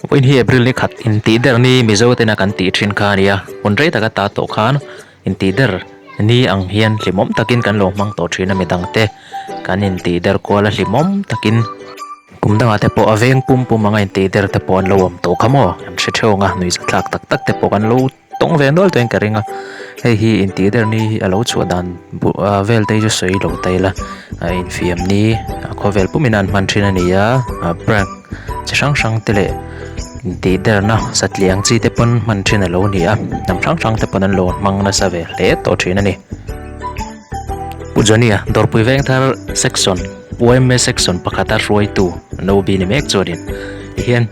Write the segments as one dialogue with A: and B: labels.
A: Vawiin hi April ni khat intih der ni Mizo tena kan tih thin kha a ni a, hun rei taka ta tawh khan intih der ni ang hian hlimawm takin kan lo hmang tawh thin a midangte kan intih der kual a hlimawm takin kum dangah te pawh a veng pum pum anga intih der te pawh an lo awm tawh kha maw kan hre theuh ang a nuihzathlak tak tak te pawh kan lo Tawng ve nual tawhin ka ring a, hei hi intih der ni hi a lo chhuah dan vel te hi chu sawi lo ta ila, a infiam ni a khawvel pumin an hman thin a ni a, prank chi hrang hrang te leh intih derna satliah ang chi te pawn hman thin a lo ni a, hnam hrang hrang te pawn an lo hmang nasa ve hle tawh thin a ni. Pu Johnny-a Dawrpui Vengthar Section YMA Section pakhata hruaitu Nobi ni mek chuanin tihian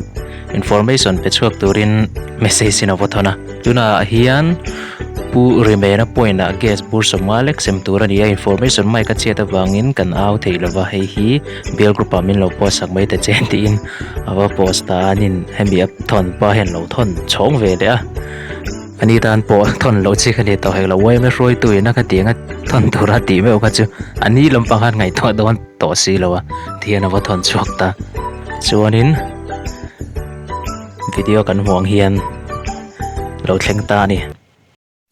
A: information pe chhuak turin message in a va thawn a. Tunah hian Pu Rimena point ah gas bur sawmnga lek sem tur a ni a, information mic a chhiat avangin kan au thei lova, hei hi bial group ah min lo post sak mai ta che tiin a va post ta a, anin hemi a thawn pa hian lo thawn chhawng ve leh a. Ani tan pawh thawn loh chi kha ni tawh hek lo, YMA hruaitu in a kha tiang a thawn tur a tih meuh kha chu a ni lampang khan ngaihtuah dawn tawh si lo a, tihian a va thawn chhuak ta. Chuanin video kan hmuh ang hian lo thleng ta a ni.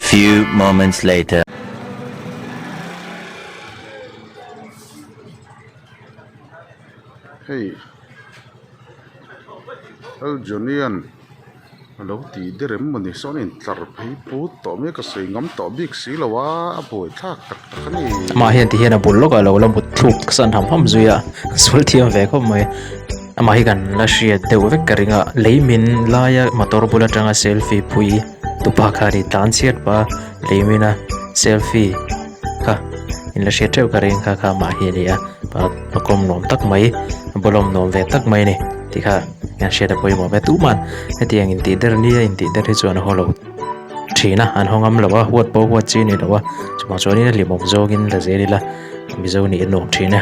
B: Few moments later.
C: Hei Lal Johnny-a'n a lo tih der em mawni sawn a intlar phei put tawh mai a ka sawi ngam tawh bik si lo a a buaithlak tak tak a ni.
A: Amah hian ti hian a bul lawkah lo la mut thluk san ham ham zui a, sual thiam ve khawp mai. Amah hi kan la hriat deuh vek ka ring a, lei min laia motor bul atanga selfie pui tupa kha a ni tlan chhiat pah a, lei mina selfie kha in la hriat theuh ka ring kha kha amah hi a ni a, a kawm nuam tak mai, a bawlawm nuam ve tak mai a ni tih kha. Hian hriat a pawimawh ve tuman hetiang intih der nia intih der hi chuan a haw lo thin a an haw ngam lo a huat pawh huat chi a ni lo a chuvang chuanin a hlimawm zawngin la zel ila mizo nih a nuam thin e.